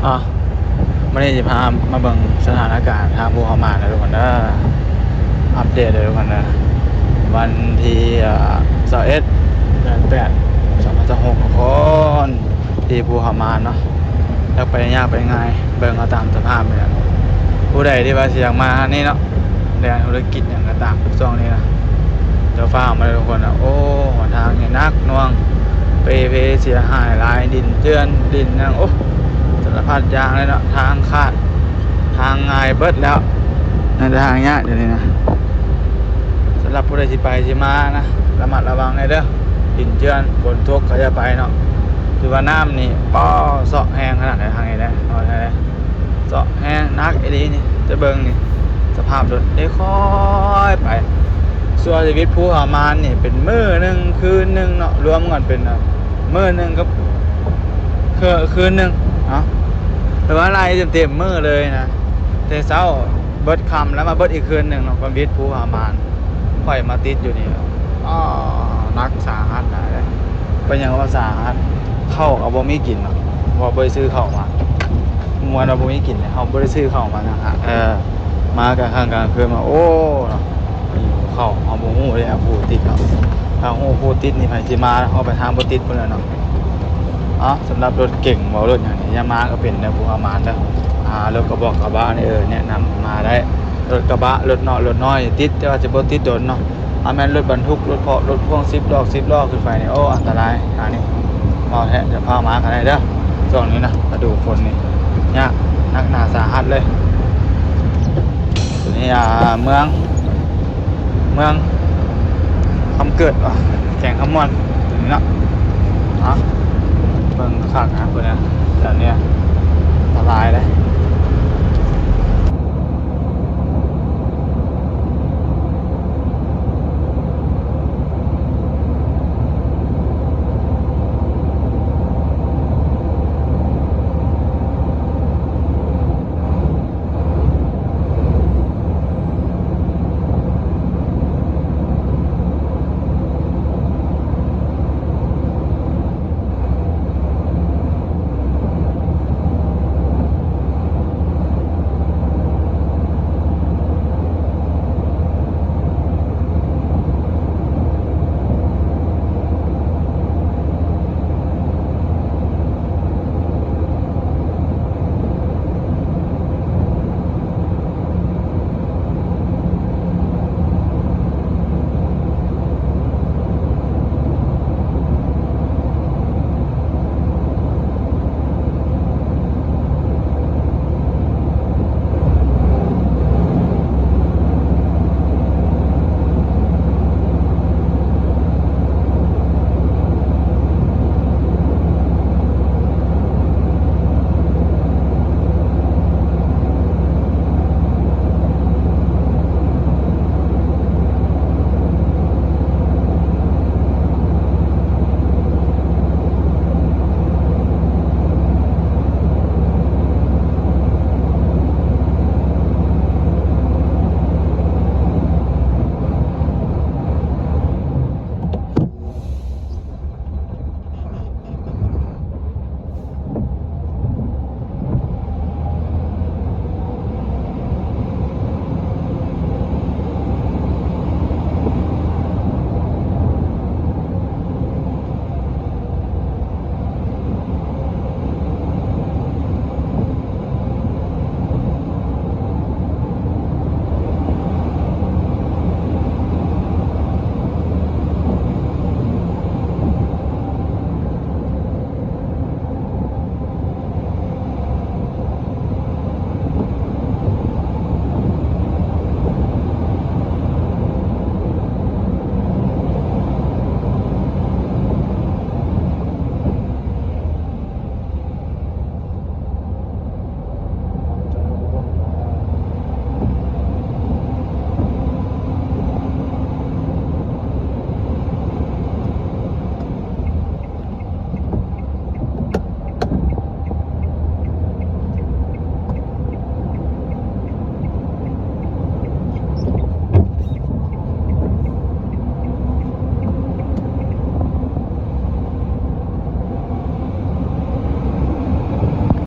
ອ່ະ ມື້ນີ້ຊິພາມາເບິ່ງສະຖານະການທາງພູເຮົາມານເດີທຸກຄົນເດີ ອັບເດດເດີທຸກຄົນເດີ ວັນທີ ເອີ ຊາວເອັດ ເດືອນແປດ ສອງພັນຊາວຫົກ ທຸກຄົນ ທີ່ພູເຮົາມານເນາະ ຈັກໄປຍາກໄປງ່າຍ ເບິ່ງເອົາຕາມສະພາບນີ້ແຫຼະ ຜູ້ໃດທີ່ວ່າຊິຢາກມາທາງນີ້ເນາະ ແລ່ນທຸລະກິດຫຍັງກໍຕາມ ຊ່ວງນີ້ນະ ເຈົ້າຟ້າວມາເລີຍທຸກຄົນນະ ໂອ້ ຫົນທາງນີ້ໜັກໜ່ວງ ເປ່ເພເສຍຫາຍຫຼາຍ ດິນເຈື່ອນ ດິນຫຍັງ ໂອ້ ສາລະພັດຢ່າງເລີຍເນາະ ທາງຂາດ ທາງງ່າຍເບິດແລ້ວ ມີແຕ່ທາງຍາກດຽວນີ້ນະ ສຳລັບຜູ້ໃດຊິໄປຊິມານະ ລະມັດລະວັງແດ່ເດີ ດິນເຈື່ອນ ຝົນຕົກກໍຢ່າໄປເນາະ ຖືວ່ານ້ຳນີ້ ປ້ອ ເຊາະແຮງຂະໜາດໃດທາງນີ້ນະ ເຊາະແຮງໜັກອີ່ຫຼີນີ້ ຈະເບິ່ງນີ້ ສະພາບລົດເດ້ ຄ່ອຍໄປ ຊົ່ວຊີວິດພູເຮົາມານນີ້ ເປັນມື້ໜຶ່ງຄືນໜຶ່ງເນາະ ລວມກັນເປັນມື້ໜຶ່ງກັບຄືນໜຶ່ງເນາະ ແປວ່າໄລ່ເຕັມໆມື້ເລີຍນະ ແຕ່ເຊົ້າເບິດຄ່ຳ ແລ້ວມາເບິດອີກຄືນໜຶ່ງເນາະ ຄວາມວິດພູເຮົາມານ ຂ້ອຍມາຕິດຢູ່ນີ້ ອໍ ໜັກສາຫັດຫຼາຍເດ້ ເປັນຫຍັງວ່າສາຫັດ ເຂົ້າກໍບໍ່ມີກິນເນາະ ເພາະບໍ່ໄດ້ຊື້ເຂົ້າມາ ມ່ວນວ່າບໍ່ມີກິນເດ້ ເຮົາບໍ່ໄດ້ຊື້ເຂົ້າມານະ ເອີ ມາກາງຄ່ຳກາງຄືນມາ ໂອ້ ເນາະ ເຂົ້າ ເຮົາບໍ່ຮູ້ເດ້ ຜູ້ຕິດເນາະ ຖ້າຮູ້ຜູ້ຕິດນີ້ໃຜຊິມາ ເຮົາໄປທາງບໍ່ຕິດພຸ້ນແຫຼະເນາະ ເອົາ ສຳລັບລົດເກັງເວົ້າ ລົດຫຍັງນີ້ ຢ່າມາກໍເປັນເດີ ຜູ້ປະມາດເດີ ອ່າ ລົດກະບອກກະບະນີ້ ເອີ ແນະນຳມາໄດ້ ລົດກະບະ ລົດເນາະ ລົດນ້ອຍຕິດ ແຕ່ວ່າຈະບໍ່ຕິດດົນເນາະ ຖ້າແມ່ນລົດບັນທຸກ ລົດເພາະ ລົດພ່ວງສິບລໍ້ ສິບລໍ້ຂຶ້ນໄປນີ້ ໂອ້ ອັນຕະລາຍ ອັນນີ້ເວົ້າແທ້ ຈະພາມາກໍໄດ້ເດີ ຊ່ວງນີ້ນະ ລະດູຝົນນີ້ ຍາກ ໜັກໜາສາຫັດເລີຍ ນີ້ ອ່າ ເມືອງ ເມືອງຄຳເກີດ ແຂວງຄຳມ່ວນ ນີ້ເນາະ ເອົາ ເບິ່ງຄັກນະ ເພິ່ນນະ ແຖວນີ້